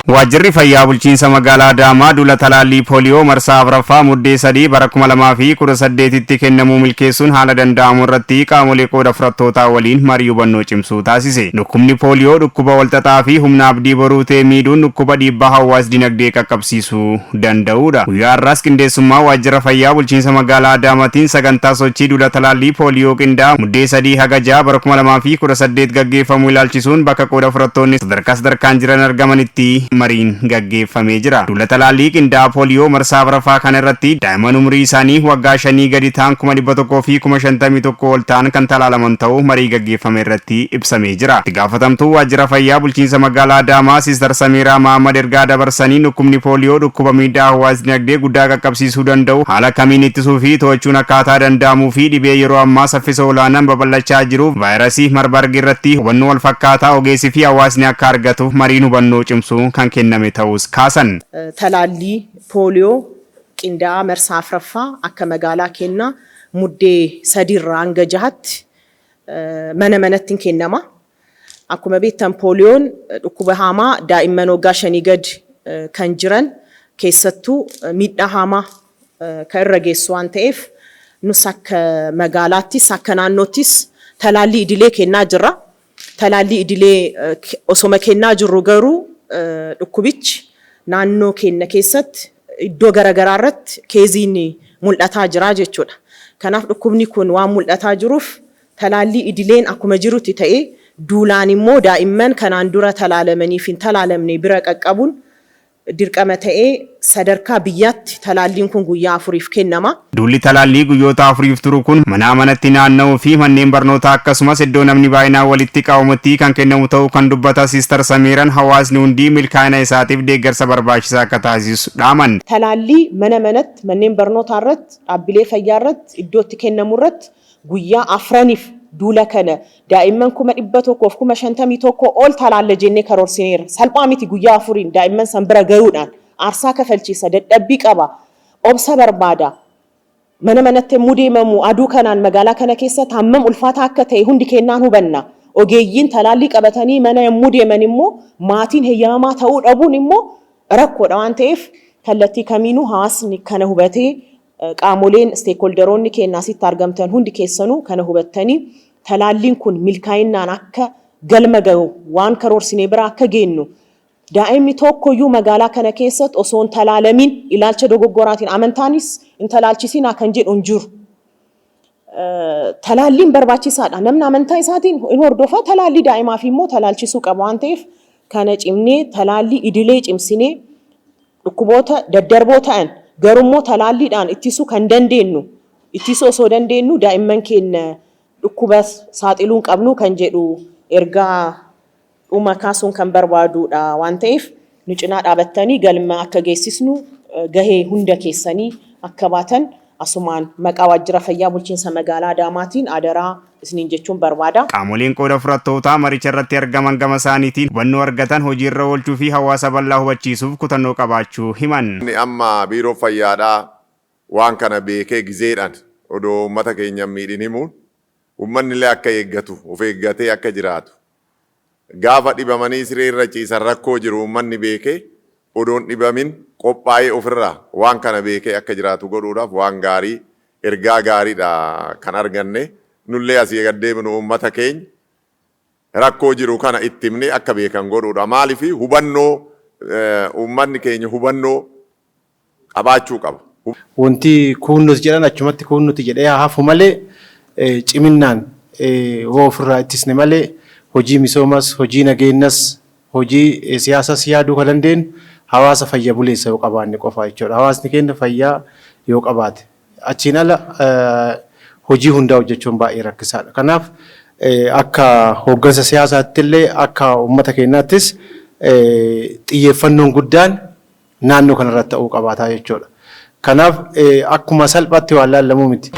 Waajjirri Fayyaa Bulchiinsa Magaalaa Adaamaa duula talaallii pooliyoo marsaa 4ffaa Muddee 3 bara 2018tti kennamuu milkeessuun haala danda'amu irratti qaamolee qooda fudhattootaa waliin marii hubannoo cimsuu taasise. Dhukkubni pooliyoo dhukkuba walxaxaa fi humna abdii boruu ta'e miidhuun dhukkuba dhiibbaa hawaas dinagdee qaqqabsiisuu danda'uudha. Guyyaa har'aas qindeessummaa Waajjira Fayyaa Bulchiinsa Magaalaa Adaamaatiin sagantaa sochii duula talaallii pooliyoo qindaa'aa Muddee 3 haga 6 bara 2018 gaggeeffamu ilaalchisuun bakka qooda fudhattoonni sadarkaa sadarkaan jiran argamanitti mariin gaggeeffamee jira. Duula talaallii qindaa'aa pooliyoo marsaa 4ffaa kana irratti daa'imman umurii isaanii waggaa shanii gadi ta'an 100,000 fi 51,000 ol ta'an kan talaalaman ta'uu marii gaggeeffame irratti ibsamee jira. Itti gaafatamtuu Waajjira Fayyaa Bulchiinsa Magaalaa Adaamaa Siistar Samiiraa Mahaammad ergaa dabarsaniin dhukkubni pooliyoo dhukkuba miidhaa hawaas-dinagdee guddaa qaqqabsiisuu danda'u haala kamiin ittisuu fi to'achuun akkaataa danda'amuu fi dhibee yeroo ammaa saffisa olaanaan babal'achaa jiru vaayirasii Marbarg irratti hubannoo walfakkaataa ogeessi fi hawaasni akka argatuuf mariin hubannoo cimsu kan kenname ta'uus kaasan. Talaallii pooliyoo qindaa'aa marsaa 4ffaa akka magaalaa keennaa Muddee 3 irraa hanga 6tti mana manatti hin kennama. Akkuma beektan pooliyoon dhukkuba haamaa daa'imman waggaa shanii gad kan jiran keessattuu miidhaa haamaa kan irra geessu waan ta'eef nus akka magaalaattis akka naannoottis talaallii idilee kennaa jirra. Talaallii idilee osoma kennaa jirru garuu dhukkubichi naannoo keenya keessatti iddoo garaagaraa irratti keeziin mul'ataa jira jechuudha. Kanaaf dhukkubni kun waan mul'ataa jiruuf talaallii idileen akkuma jirutti ta'ee duulaan immoo daa'imman kanaan dura talaalamaniif hin talaalamne bira qaqqabuun dirqama ta'ee sadarkaa biyyaatti talaalliin kun guyyaa afuriif kennama. Duulli talaallii guyyoota afuriif turu kun manaa manatti naanna'uu fi manneen barnootaa akkasumas iddoo namni baay'inaan walitti qabamutti kan kennamu ta'uu kan dubbata Siistar Samiiran hawaasni hundi milkaa'ina isaatiif deeggarsa barbaachisaa akka taasisu dhaaman. Talaallii mana manatti, manneen barnootaa irratti, dhaabbilee fayyaa irratti, iddoo itti kennamu irratti guyyaa afraniif duula kana daa'imman 151,000 ol talaalla jennee karoorsineerra. Salphaa miti guyyaa afuriin daa'imman san bira gayuudhaan aarsaa kafalchiisa, dadhabbii qaba, obsa barbaada. Mana manatti yommuu deemamu aduu kanaan magaalaa kana keessatti hammam ulfaataa akka ta'e hundi keennaan hubanna. Ogeeyyiin talaallii qabatanii mana yommuu deeman immoo maatiin heyyamamaa ta'uu dhabuun immoo rakkoodha waan ta'eef kallattii kamiinuu hawaasni kana hubatee qaamoleen stakeholderoonni keenya asitti argamtan hundi keessanuu kana hubattanii talaalliin kun milkaa'innaan akka galma gahu waan karoorsinee bira akka geennu daa'imni tokkoyyuu magaalaa kana keessatti osoo hin talaalamin ilaalcha dogoggoraatiin amantaanis hin talaalchisinaa kan jedhu hin jiru. Talaalliin barbaachisaadha. Namni amantaa isaatiin hin hordofa talaallii daa'imaaf immoo talaalchisuu qaba waan ta'eef kana cimnee talaallii idilee cimsinee dhukkuboota daddarboo ta'an garummoo talaalliidhaan ittisuu kan dandeenyu ittisuu osoo dandeenyu daa'imman keenya dhukkuba saaxiluu hin qabnu kan jedhu ergaa dhuma kaasuun kan barbaaduudha waan ta'eef nu cinaa dhaabattanii galma akka geessisnu gahee hunda keessanii akka baatan asumaan maqaa Waajjira Fayyaa Bulchiinsa Magaalaa Adaamaatiin adaraa isiniin jechuun barbaada. Qaamoleen qooda fudhattootaa maricha irratti argaman gama isaaniitiin hubannoo argatan hojiirra oolchuu fi hawaasa bal'aa hubachiisuuf kutannoo qabaachuu himan. Amma Biiroon Fayyaadhaa waan kana beekee gizeedhaan odoo uummata keenya hin miidhin himuun uummanni illee akka eeggatu of eeggatee akka jiraatu gaafa dhibamanii siree irra ciisan rakkoo jiru uummanni beekee odoon dhibamin qophaa'ee ofirraa waan kana beekee akka jiraatu godhuudhaaf waan gaarii ergaa gaariidha kan arganne nullee asii gad deebinu uummata keenya rakkoo jiru kana itti himnee akka beekan godhuudha. Maaliif hubannoo uummanni keenya hubannoo qabaachuu qaba. Wanti kuunnus jedhan achumatti kuunnuti jedhee haa hafu malee ciminnaan hoo ofirraa ittisne malee hojii misoomas, hojii nageenyas, hojii siyaasas yaaduu kan dandeenyu hawaasa fayya buleessa yoo qabaanne qofa jechuudha. Hawaasni keenya fayyaa yoo qabaate. Achiin ala hojii hundaa hojjechuun baay'ee rakkisaadha. Kanaaf akka hooggansa siyaasaatti illee akka uummata keenyaattis xiyyeeffannoon guddaan naannoo kanarratti ta'uu qabaataa jechuudha. Kanaaf akkuma salphaatti waan laallamuu miti.